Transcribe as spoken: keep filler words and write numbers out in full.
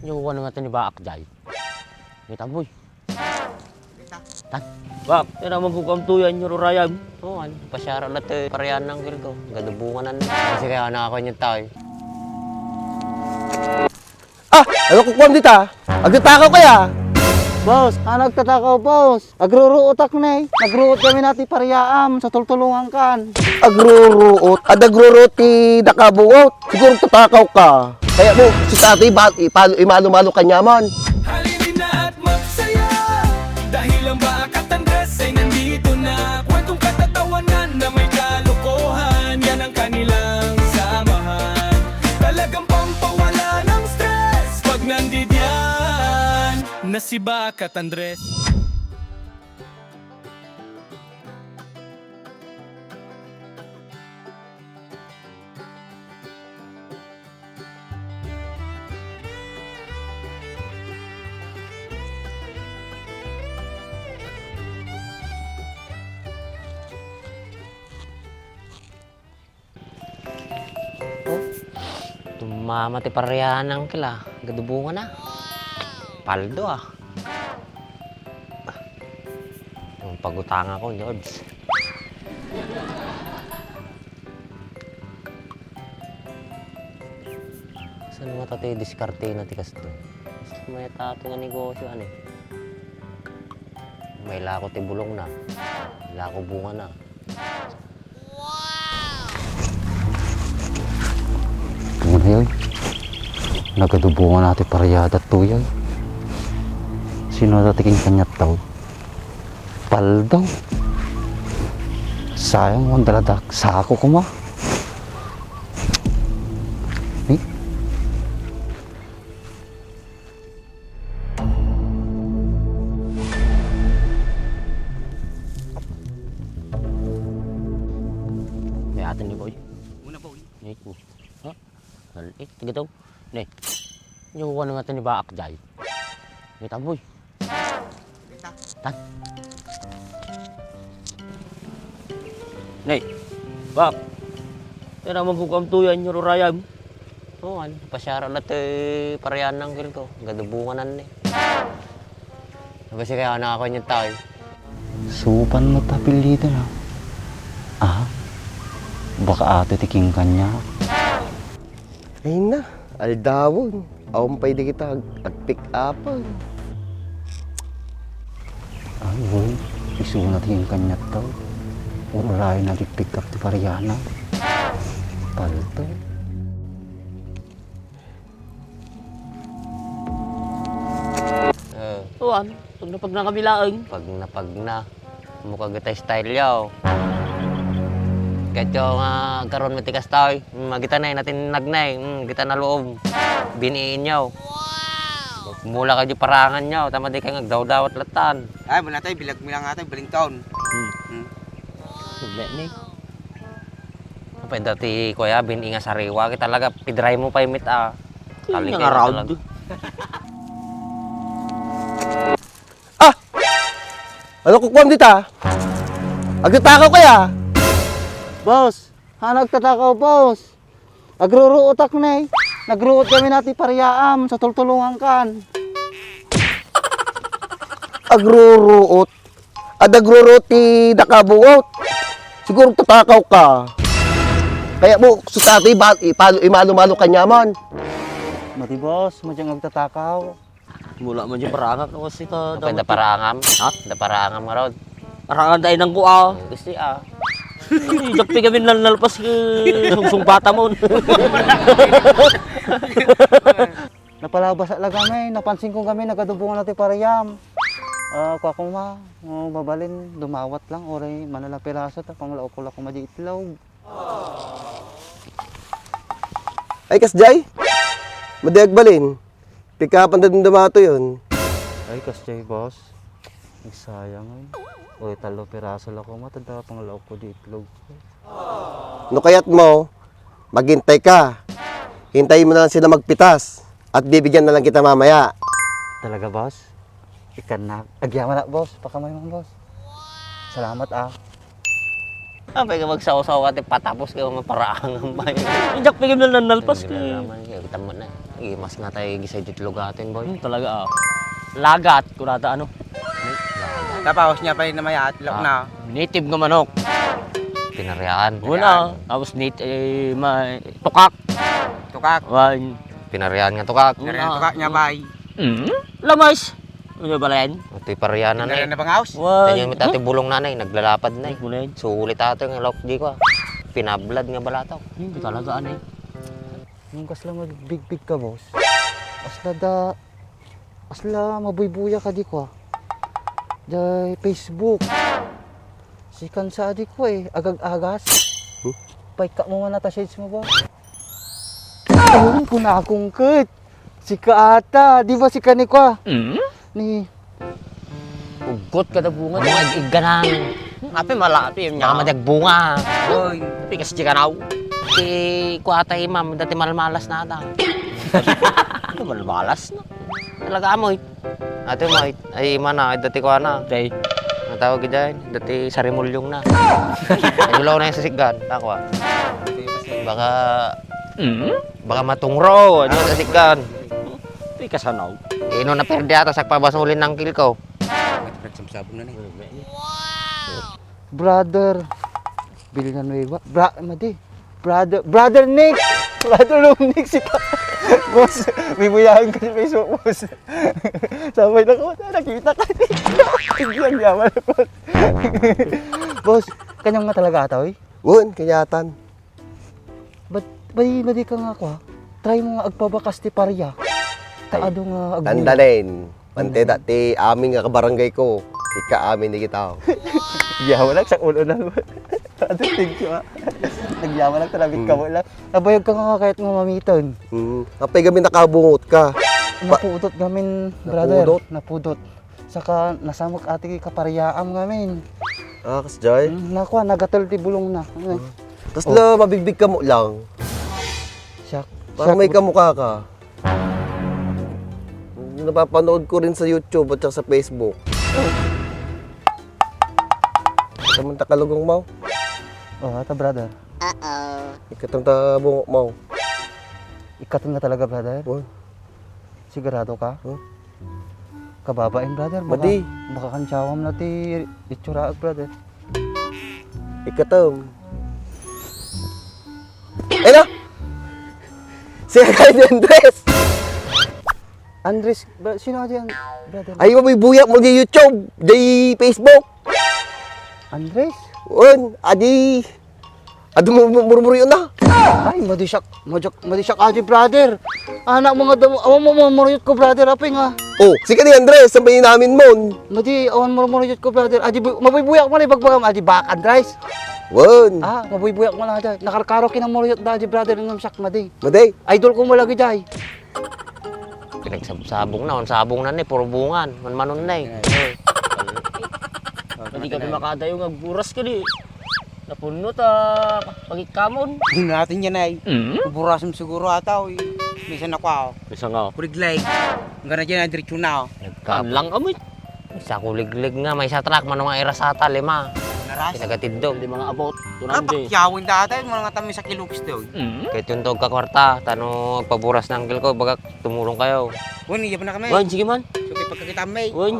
Yung ano nga tani ba akjay? May tamboy. Tan. Bak, ina magkukuam tuyan yung rurayam. Oo, ano? Pasyara na ti parian ng girl ko. Gadubungan na. Kasi kaya na ako yung tayo. Ah! Ano kukuam dita? Agtatakaw kaya? Boss, ano agtatakaw, boss? Agruruotak ne. Nagruot kami na ti pariaam sa tultulungan kan. Agruruot? Ad agruruot ti nakabuot? Siguro tatakaw ka. Kaya mo, si tatay ba, ipalo, imalo-malo kanyaman. Halina at magsaya. Dahil ang Bakat Andres ay nandito na. Kwentong katatawanan na may kalokohan. Yan ang kanilang samahan. Talagang pampawala ng stress. Pag nandidiyan na si Bakat Andres. Oh, tumama ti parian ng kila. Gadubungan na. Paldo, ah. Ang pagutanga ko, George. Saan mo ta ti diskarte na ti kasto? Saan mo yata ito nga negosyo, ano eh? May lako ti bulong na. Lako bunga na. Ano yun? Nagadubungan na ti pariada to yun. Sino na ti king kanyat tao? Paldo. Sayang mo ang daladak. Sako kuma. Eh? May atin ni Boy. Una, Boy. Ni ko. Ha? Al-, eh, tiga to. Ne. Yung ano nga tani ba akjay? May tamboy. Tan. Nay, bak. Yan ang magkukuam tuyan yung rurayam. Oo, ano? Pasyara na ti parian ng girl ko. Gadubunganan ni. Kasi kaya na ako yung tayo. Supan mo ta apelyido na. Ah, baka ato ti king kanya. Ay na, aldawon. Awan pay di kita ag-, agpick-upan. Ay, boy, isuna ti king kanyat tao. Urulayan na ti pick up ti pariana. Palto. Eh. Uwan, pag napagna kami laeng. Pag napagna. Mukag ita style yaw. Ket yo nga agkaron met ti kasta, oy. Mm, agita nay, natin nagnay. Mm, agita naluom. Biniin yaw. Mula kayo parangan yaw, tama di kayo agdawdawat latan. Ay, wala tayo, bilag mo lang nga tayo, balingkaon. Hmm. Hmm. Problema eh. Pwede ti kuya, bin-i nga sariwa, kita talaga, pidry mo pa yung mit, ah. Kaling nga kayo round. Talaga. Ah! Ano kukuam dita? Agtatakaw kaya? Boss, ano agtatakaw, boss? Agruruotak ne. Nagruot kami na ti pariaam sa tultulungan kan. Agruruot? Ad agruruot ti nakabuot. Siguro tatakaw ka. Kaya mo, si tatay ba, ipalo, imalo-malo kanyaman. Mati, boss, madyang agtatakaw. Mula mo dyan parangak, no, kasi ka. Ano pa, dapat da parangam? Ha? Da parangam nga raw. Parangan tayo ng kuha. Gusto, ah. Ay, dagpi kami nal-, nalpas, eh, sungsung bata mo. Napalabas at lagam, eh. Napansin ko kami, nagadubungan natin parayam. Ah, kuha ko ma, oh, babalin, dumawat lang, oray, manala piraso, tapang laok ko lang kumadi itlog. Ay, kasjay? Madi agbalin. Pikapan da dun damato yun. Ay, kasjay, boss. Ay, sayang, ay. Oy, talo piraso lang ko, matanda pang laok ko di itlog ko. No kayat mo, maghintay ka. Hintayin mo na lang sila magpitas. At bibigyan na lang kita mamaya. Talaga, boss? Ikan na. Agyaman na, boss. Pakamay mo, boss. Salamat, ah. Apay ka magsawsaw ka ti patapos ka maparaangan ba yun? Diak pigim na nalpas ka. Nalalaman ka, kita mo na. Eh, mas nga tayo gisa dito lugatin, boy. Hmm, talaga, ah. Lagat, kunata, ano? Tapos niya pa yung namayat, lak Ah, na. Native nga manok. Pinarian. Una, tapos nit-, eh, ma-, tukak. Tukak. Wan. Pinarian nga tukak. Pinarian Una. Tukak niya, bay. Mm? Lamas. Ano ba yan? Ito'y parianan na Pinarian eh. Na bangaws? Wan. Kanya yung mitati bulong nanay, naglalapad na eh. Bulong. Sulit ato yung lock di ko ah. Pinablad nga balatok. Hindi talaga, ano eh. Nung kasla magbigbig ka, boss. Asla da, asla mabuybuya ka di ko ah. Jay Facebook. Sikan sa adi ko eh, agag-agas. Huh? Paika mo man ata shades mo ba? Ayun ko na akong kat. Sika ata, di ba sika ni kwa? Mm? Ni Ugot kada bunga. Mga igganan. Ape, malati yun Mga niya. Madyagbunga. Oy. Pikas di kanaw. Ti kuatay, ma'am, dati malmalas na ata. Ano malmalas na? Talaga amoy. Ate mo, ay, ay, mana, ay, dati kuana. Day. Ang tawag dyan, dati sarimulyong na. Ay, ulaw na yung sasiggan. Takwa. Baka, Mm? Baka matungro, ano, sasiggan. Di kasanaw. Ino na perde ata sa pabasulin ng kilko. Nagsabsabong na ni. Brother. Villanueva. Bra-, madi. Brother, Brother Nick! Brother Long Nick, sika. Boss, may buyahan ka sa Facebook, boss. Sabay lang ako, nakita ka. Bigyan niya, wala, boss. Boss, kanyang nga talaga ata, oy? Wen, kanyatan. Ba't, ba't, ba't di ka nga ako, ha? Try mo nga agpabakas ti paria. Ay, taado nga agbuya. Tandanen. Mante da, ti amin nga kabarangay ko. Ika amin di kita. Yawa lang sa ulo na. Ate, thank you, ha. Nagyawa lang, talabit ka mo lang. Nabayag ka nga kahit nga mamiton. Mm. Apay gamin nakabungot ka. Napudot gamin, brother. Napudot? Napudot. Saka nasamok ati kapariaam ngamin. Ah, kas jay? Mm, nakwa, nagatel ti bulong na. Ano? Ah. Kasla mabigbig ka mo lang. Siak. Parang may kamukha ka. Napapanood ko rin sa YouTube at saka sa Facebook. Ito man takalugong mo. Oh, ata, brother. Uh-oh. Ikatong ta bungo mo. Ikatong na talaga, brother? Oh. Sigurado ka? Oh. Kababain, brother. Baka, Madi. Baka kantsawam na ti itsuraak, brother. Ikatam. Ay na! Siya kay Andres! Andres, ba, sino nga diyan, brother? Ay, mabuy-buyak mo di YouTube, di Facebook. Andres? Un, adi, Adu mo, mo, murmurion na. Ay, madisyak, madyak, madisyak adi, brother. Anak mo nga daw, awan mo murmuriot ko, brother, apay nga. Oh, si kani Andres, sabay namin mon. Madi, awan murmuriot ko, brother. Adi, bu-, mabuybuyak mo na ibagbagam, adi, bak, Andres. Wen. Ah, mabuybuyak mo na, adi. Nakarkaro kinang muriyot da, adi, brother, ng siak, madi. Madi. Idol ko mo lagi, jay. Pinagsabsabong na, on sabong na ni, puro bungan, manmanon na eh. Hindi ka makadayo nga agburas ka di. Napunno ta pagikkamon. Di natin yan ay. Mm? Burasem siguro ata, oy. Minsan ako, ah. Minsan nga. Kuliglig. Ang gana dyan, ah, diretso na, oh. Nagkaplang kami. Sa kuliglig nga, may sa truck, mano nga irasata, lima. Naras. Pinagatiddog. Lima nga abot. Tunam di. Kapakyawan data, yung mga tamis sa kilokis daw. Mm? Kay tuntog ka kwarta, tano agpaburas ng uncle ko, baga tumulong kayo. Wen, iya pa na kami. Wen, sige man. So, kay pagkakita may. Wen.